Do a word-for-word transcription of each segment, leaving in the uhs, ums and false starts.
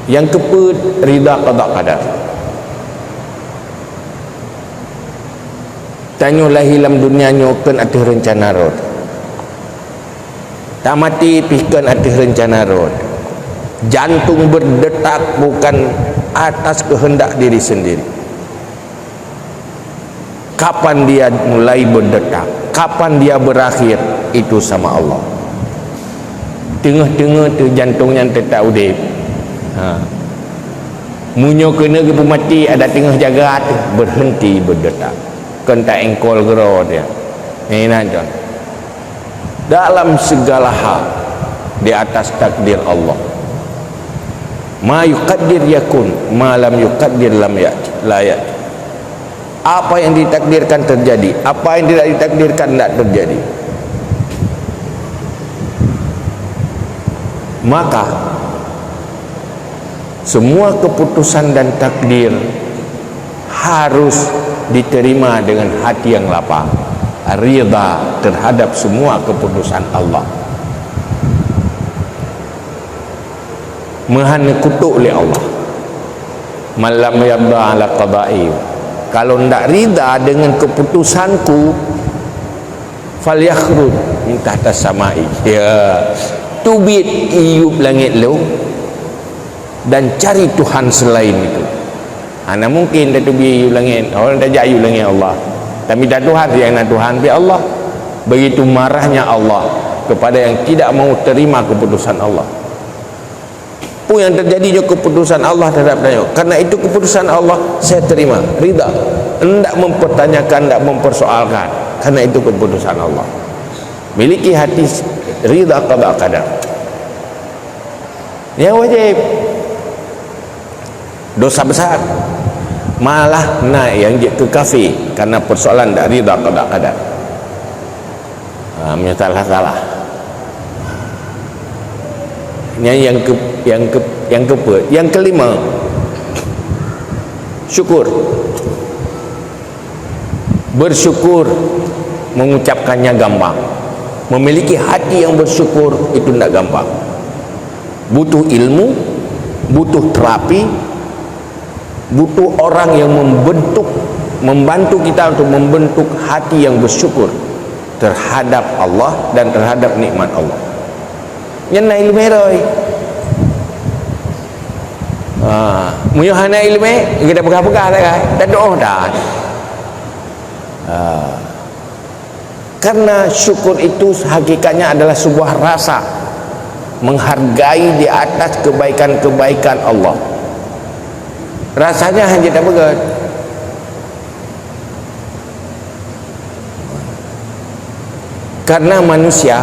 Nyang keupeuet, ridha qada qadar. Tanyoe lahé lam dunia nyoe kon ateueh reuncana rot. Tamaté pih kon ateueh reuncana rot. Jantung berdetak bukan atas kehendak diri sendiri. Kapan dia mulai berdetak, kapan dia berakhir, itu sama Allah. Teungoh-teungoh teuh jantong nyan teutap udeb. Ha. Meunyoe keuneuk geupeumaté, adak teungoh jaga teuh, berhenti berdetak. Kon ta-engkol keudroe teuh. Nyan inan con. Dalam segala hal di atas takdir Allah. Ma yuqaddir yakun, ma lam yuqaddir lam ya'ti, la ya'ti. Apa yang ditakdirkan terjadi, apa yang tidak ditakdirkan tidak terjadi. Maka, semua keputusan dan takdir harus diterima dengan hati yang lapang, ridha terhadap semua keputusan Allah. Meuhan neukutok lé Allah. Man lam yarda ala qada'i. Kalau ndak ridha dengan keputusanku, falyakhruj min tahtas samai. Ya, teubiet iyup langét lôn dan cari Tuhan selain itu. Hana mungkin tateubiet iyup langét. Awak tajak iyup langét Allah. Tamita Tuhan, nyang na Tuhan pih Allah. Begitu marahnya Allah kepada yang tidak mau terima keputusan Allah. Peue nyang teujadi nyoe keuputosan Allah teuhadap tanyoe. Karena itu keuputosan Allah, saya terima, ridha. Ndak mempertanyakan, ndak mempersoalkan. Karena itu keuputosan Allah. Miliki hati ridha qada qadar. Nyang wajéb. Dosa besar. Malah na nyang jeuet keu kafé karena persoalan ndak ridha qada qadar. Ha, meunyoe salah-salah. Nyan nyang ke, nyang ke, nyang keupeuet. Nyang kelima, syukur. Bersyukur mengucapkannya gampang. Memiliki hati yang bersyukur itu ndak gampang. Butuh ilmu, butuh terapi, butuh orang yang membentuk, membantu kita untuk membentuk hati yang bersyukur terhadap Allah dan terhadap nikmat Allah. Nyan na ileumèe rhoi. Ha, meunyoe hana ileumèe, kita peugah-peugah sagai, dan doa dah. Ha. Karena syukur itu hakikatnya adalah sebuah rasa menghargai di atas kebaikan-kebaikan Allah. Rasanya hanya tak begitu. Karena manusia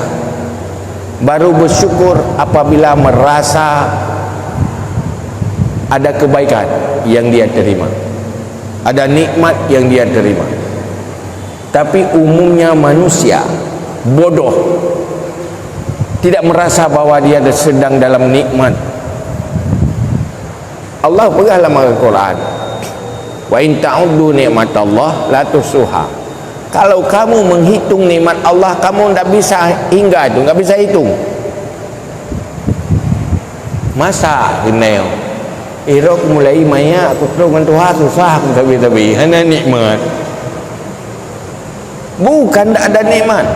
baru bersyukur apabila merasa ada kebaikan yang dia terima, ada nikmat yang dia terima. Tapi umumnya manusia bodoh, tidak merasa bahwa dia sedang dalam nikmat. Allah peugah lam Al-Quran, "Wa in ta'uddu ni'matallah la tuhsuha." Kalau kamu menghitung nikmat Allah, kamu ndak bisa hingga itu, ndak bisa hitung. Masa keunoe, irok mulai maya aku terus ngon tuha susah aku tabi-tabi, hana nikmat. Bukan tak ada nikmat,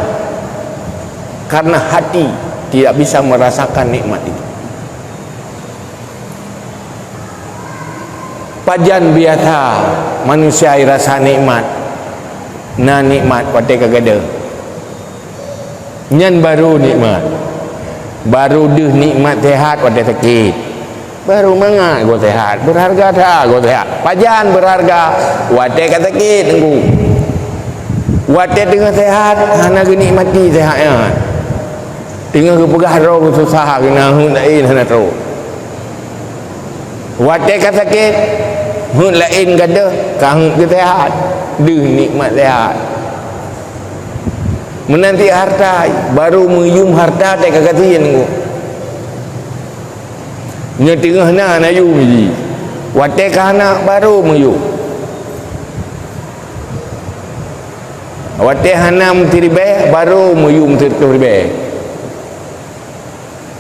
karena hati tidak bisa merasakan nikmat itu. Pajan biasa manusia rasa nikmat, na nikmat watèe ka gadôh. Nyan baru nikmat. Baru deuh nikmat sehat watèe sakét. Baru mangat goe sehat. Berharga that goe sehat. Pajan berharga watèe ka sakét, Teungku. Watèe teungoh sehat, hana geunikmati sehat nyan. Teungoh geupeugah droe geususah, geunahuet laén hana trok. Watèe ka sakét, huet laén gadôh, ka huet geusehat. Deuh nikmat sehat. Meunan cit hareuta, baru meuyuem hareuta teuka gasien ngon. Nyoe teungoh na, na yum jih. Watèe ka hana, baru meuyuem. Watèe hana meusiribèe, baru meuyuem sireutôh ribèe.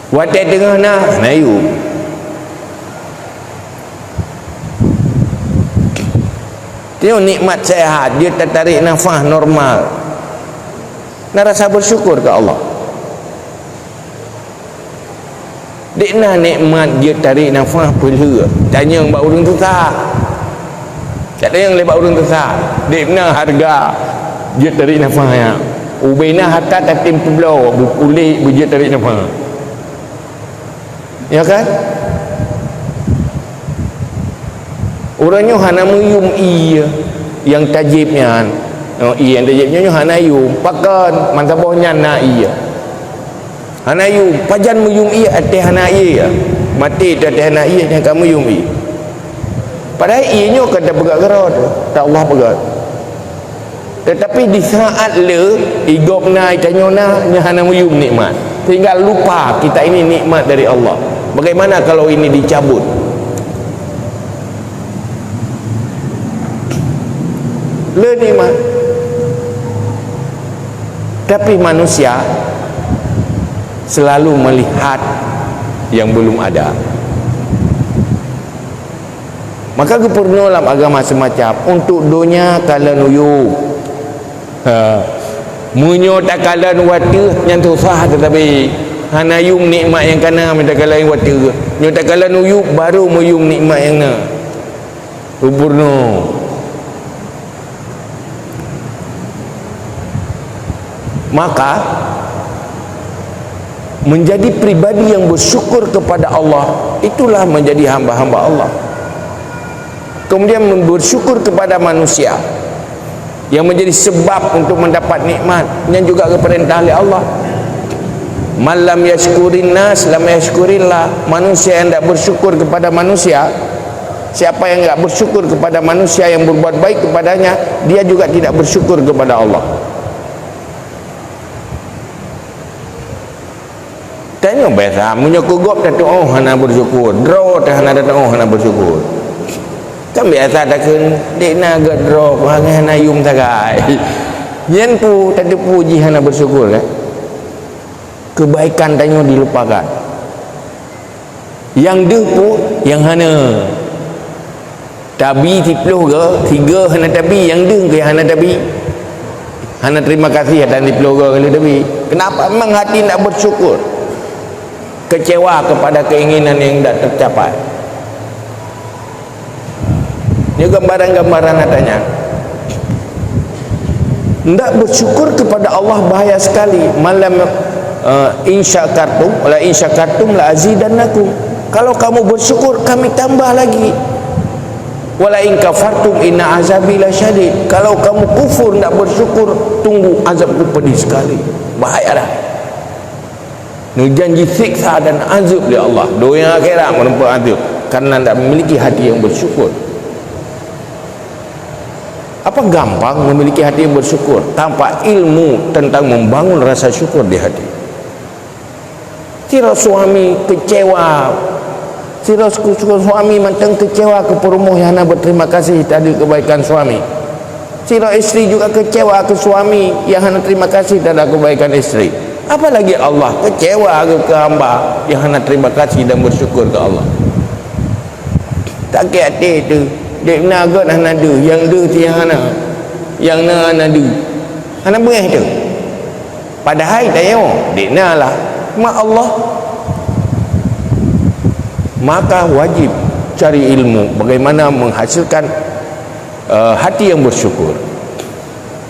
Watèe teungoh na, na yum. Nyoe nikmat sehat, jeuet tatarék nafah normal. Na rasa bersyukur keu Allah. Dek na nikmat jeuet tarék nafah peulheueh, tanyong bak ureuëng susah. Tanyong lé bak ureuëng susah. Dek na hareuga jeuet tarék nafah nyan. Ubé na hareuta tatem peubloe, beupuléh, beujeuet tarék nafah. Ya kan? Ureuëng nyoe hana meuyum ié nyang tajép nyan. Oh, ié nyang tajép nyoe, nyoe hana yum. Pakon? Meusaboh nyan na ié. Hana yum. Pajan meuyum ié, até hana ié. Maté teuh até hana ié, nyang ka meuyum ié. Padahai ié nyoe ka tapeugöt keudroe teuh, ta Allah peugöt. Tetapi di saat le, i gob na, i tanyoe na, nyan hana meuyum nikmat. Sehingga lupa kita ini nikmat dari Allah. Bagaimana kalau ini dicabut? Le nikmat. Tapi manusia selalu melihat yang belum ada. Maka geupeurunoe lam agama seumacam, untuk donya kalon u yup. Ha. Meunyoe takalon u ateueh, nyan susah teutabé. Hana yum nikmat nyang ka na meunyoe takalon u ateueh. Meunyoe takalon u yup, baru meuyum nikmat nyang na. Geupeurunoe. Maka, menjadi pribadi yang bersyukur kepada Allah, itulah menjadi hamba-hamba Allah. Kemudian, bersyukur kepada manusia yang menjadi sebab untuk mendapat nikmat, nyan juga geupeurintah lé Allah. "Man lam yashkurin nas, lam yashkurillah." Manusia yang tidak bersyukur kepada manusia, siapa yang tidak bersyukur kepada manusia yang berbuat baik kepadanya, dia juga tidak bersyukur kepada Allah. Tanyoe biasa, meunyoe keu gob tatuoh hana bersyukur, droe teuh hana tatuoh hana bersyukur. Kan biasa takheun, "Dek na gét droe, peue hana yum sagai." Nyan peue tateupeue jih hana bersyukur, kan? Kebaikan tanyoe dilupakan. Nyang deuh peue, nyang hana. Tabi siplôh goe, sigoe hana tabi, nyang deuh keuh hana tabi. Hana terima kasih atas siplôh goe nyang tabi. Kenapa? Memang hati tidak bersyukur. Kecewa kepada keinginan yang tidak tercapai. Ini gambaran-gambaran nyata nyan. Ndak bersyukur kepada Allah bahaya sekali. Man lam, eh, in syakartum, la in syakartum la azidannakum. Kalau kamu bersyukur, kami tambah lagi. Wa la in kafartum inna azabi lasyadid. Kalau kamu kufur, ndak bersyukur, tunggu azabku pedih sekali. Bahaya dah. Neujanji siksa dan azab lé Allah. Donya akhirat meureumpok azab karena tidak memiliki hati yang bersyukur. Apa gampang memiliki hati yang bersyukur tanpa ilmu tentang membangun rasa syukur di hati? Sidroe suami kecewa. Sidroe su-, su-, suami mantong kecewa keu peurumoh nyang hana berterima kasih terhadap kebaikan suami. Sidroe istri juga kecewa keu suami nyang hana terima kasih terhadap kebaikan istri. Apalagi Allah kecewa keu, keu hamba nyang hana terima kasih dan bersyukur keu Allah. Sakét até teuh, dek na gét hana deuh, nyang deuh teuh nyang hana, nyang na hana deuh. Hana beungéh teuh. Padahai tanyoe, dek na lah, mak Allah. Maka wajib cari ilmu bagaimana menghasilkan, eh, hati yang bersyukur.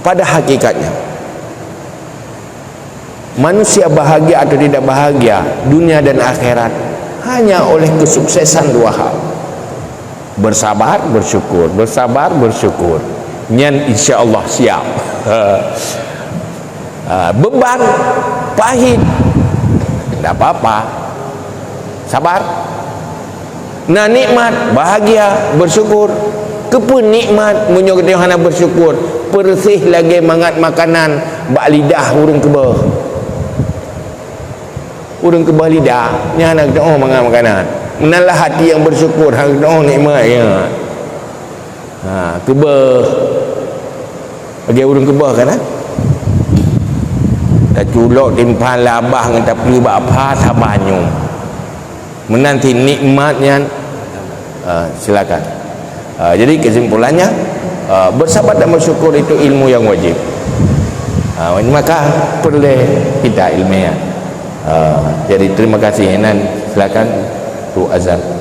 Pada hakikatnya, manusia bahagia atau tidak bahagia, dunia dan akhirat, hanya oleh kesuksesan dua hal. Bersabar, bersyukur. Bersabar, bersyukur. Nyan insya Allah siap. Ah, beban, pahit, tidak apa-apa. Sabar. Na nikmat, bahagia, bersyukur. Keupeue nikmat meunyoe geutanyoe hana bersyukur? Peureuseh lagée mangat makanan bak lidah ureuëng keubah. Ureuëng keubah lidah, nyan hana geutanyoe mangat makanan. Meunan lah hati nyang bersyukur, hana geutanyoe nikmat nyan. Ha, keubah. Lagée ureuëng keubah kan, eh? Taculok timphan lé abah ngon tapeue bak pha saban nyoe. Meunan cit nikmat nyan. Ah, silakan. Ah, jadi kesimpulannya, Ah, bersabar dan bersyukur itu ilmu yang wajib. Ah, maka perlu kita ilmiah. Ah, jadi terima kasih, nan silakan tu azan.